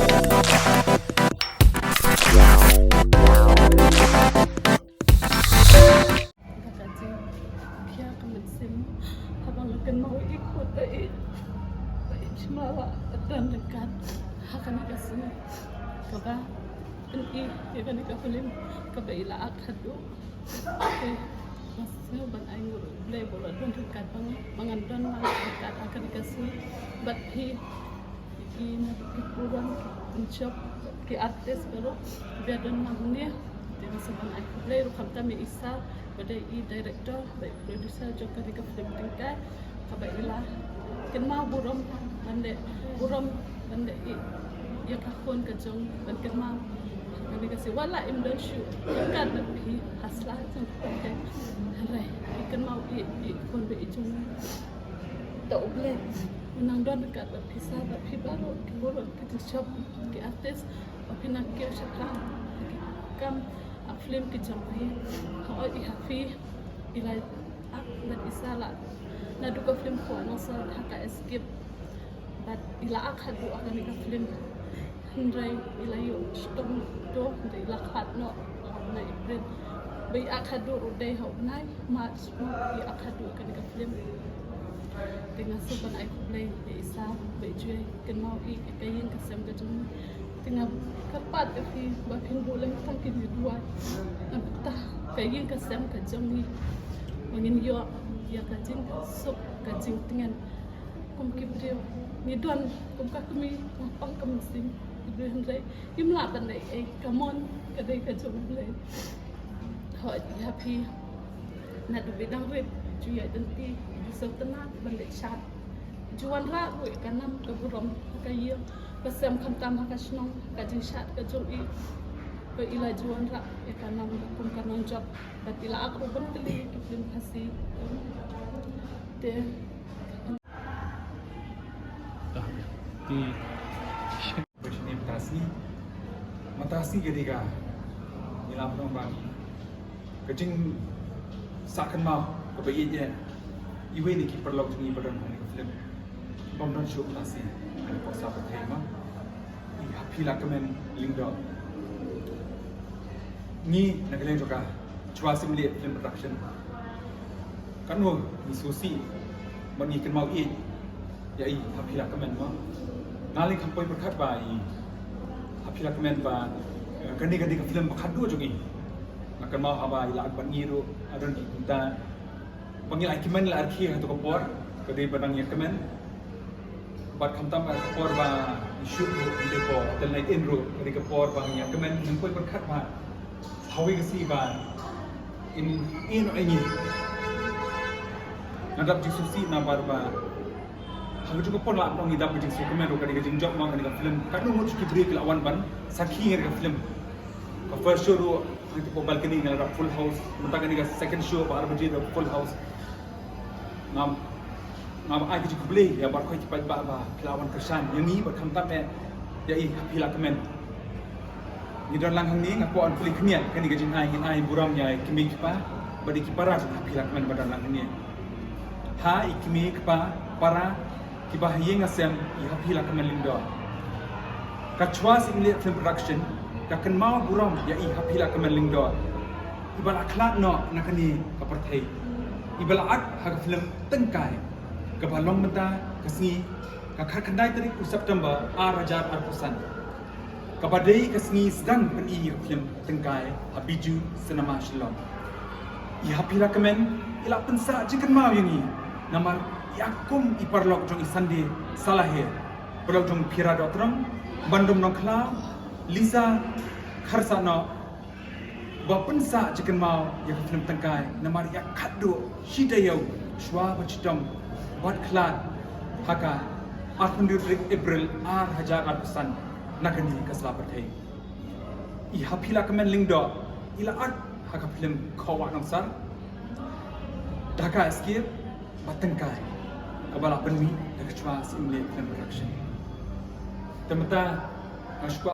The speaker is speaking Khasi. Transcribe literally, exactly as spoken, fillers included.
Ka jingkhia ka mynsiem haba nga kynmaw ïa i khun ba i, ba i shim la don ryngkat ha kane ka sngi kaba pyni ïa kane ka film kaba i la act haduh. Te nga sngew ban ai nguh ïa U Blei ba u la don ryngkat bad nga, ba ngan don lang ryngkat ha kane ka sngi bad phi. Ki na ki program, ki pynshop, ki artist baroh kiba don hangne. Te nga sngewbha ban ai khublei ruh khamtam ïa i Sir ba dei i director bad i producer jong kane ka film Tyngkai kaba i la kynmaw burom ban leh, burom ban leh ïa ka khun ka jong, ban kynmaw kane ka sngi. Wat la im don shuh ryngkat bad phi ha sla jong ka pyrthei, hynrei i kynmaw ïa i khun ba i jong. To U Blei un nang don ryngkat bad phi Sir bad phi baroh ki burom, ki pynshop, ki artist ba phi nang kiew shaphrang ha ki kam, ha film ki jong phi. Hooid, i ha phi i la act bad i Sir la naduh ka film Kwah Nongsan ha ka Escape bad i la act haduh ha kane ka film. Hynrei i la ïoh shitom to, hynrei i la khlad noh na April. Ba i act haduh ruh dei ha u bnai March, i act haduh kane ka film. Te nga sngewbha ban ai khublei ïa i Sir ba i ju ïai kynmaw ïa ka ïing ka sem ka jong ngi. Te nga kyrpad ïa phi ba phin buh lem tang kine ki duwai na bynta ka ïing ka sem ka jong ngi, ba ngin ïoh ïa ka jingsuk ka jingtngen. Kum ki briew ngi don kum ka kmie, ka pang ka mynsiem ki briew, hynrei ngim lah ban leh ei, ka mon ka dei ka jong U Blei. Hooid, i ha phi naduh ba i dang rit ju ïaid lynti, ju sngewtynnat ban leit shad, ju wanrah ruh ïa ka nam ka burom ha ka ïing ka sem, khamtam ha ka shnong, ha ka jingshad ka jong i. Ba i la ju wanrah ïa ka nam kum ka nongjop bad i la act ruh bun tylli ki film Khasi. Te Te Ba shi ne mynta ka sngi, mynta ka sngi ka dei ka, ngi la pynlong ba ka jingsah kynmaw kaba ïeit ïa iwei na ki paralok jong ngi ba don ha kane ka film. Bym don shuh mynta ka sngi ha kane ka por sla pyrthei mo. I ha phi la kmen Lyngdoh. Ngi na ka liang jong ka Chwa Syiemlieh Film Production, katno ngi sngewsih bad ngi kynmaw ïeit ïa i ha phi la kmen mo. Nga leh kham poi pyrkhat ba i ha phi la kmen ba, eh, kane ka dei ka film ba khadduh jong i. Nga kynmaw haba i la act bad ngi ruh, ha don ki kynta ba ngi la ïakmen la rkhie ha kato ka por, ka dei ba dang ïakmen. Bad khamtam ha ka por ba i shoot ruh, ynda ko hotel night in ruh, ka dei ka por ba ngi ïakmen, ngim poi pyrkhat ba hawei ka sngi ba in, in ïa ngi. Nga dap jingsngewsih namar ba ha kajuh ka por la ong ngi dap ka jingsngewkmen ruh, ka dei ka jingjop mo kane ka film. Katno ngut ki briew ki la wan ban sakhi ïa ka film. Ka first show ruh hangtei hapoh balcony nga la dap full house. Mynta kane ka second show ba ar baje ruh full house. Ngam, ngam ai ka jingkhublei ïa baroh ki paidbah ba ki la wan kyrshan ïa ngi bad khamtam eh ïa i ha phi la kmen. Ngi don lang hangne, nga kwah ban plie khyndiat kane ka jingai, ngin ai burom ïa i kmie i kpa bad i ki para jong i ha phi la kmen ba don lang hangne. Ha i kmie i kpa, para kiba ha ïing ha sem, i ha phi la kmen Lyngdoh. Ka Chwa Syiemlieh Film Production ka kynmaw burom ïa i ha phi la kmen Lyngdoh, iba la khlad noh na kane ka pyrthei, iba la act ha ka film Tyngkai kaba long mynta ka sngi ka khatkhyndai tarik u September ar hajar arphew san, kaba dei ka sngi sdang pyni ïa ka film Tyngkai ha Bijou Cinema Shillong. I ha phi la kmen i la pynsah jingkynmaw ïa ngi namar i act kum i paralok jong i Sunday Salahe, paralok jong Phira Dohtdong, Bandom Nongkhlaw, Lisa Kharsahnoh, ba pynsah jingkynmaw ïa ka film Tyngkai namar i act khadduh shi taïew shuwa ban shitom bad khlad ha ka arphew hynriew tarik April ar hajar arphew san na kane ka sla pyrthei. I ha phi la kmen Lyngdoh i la act ha ka film Khawah Nongsar, Dhaka Escape bad Tyngkai kaba la pynmih da ka Chwa Syiemlieh Film Production. Te mynta nga shu kwah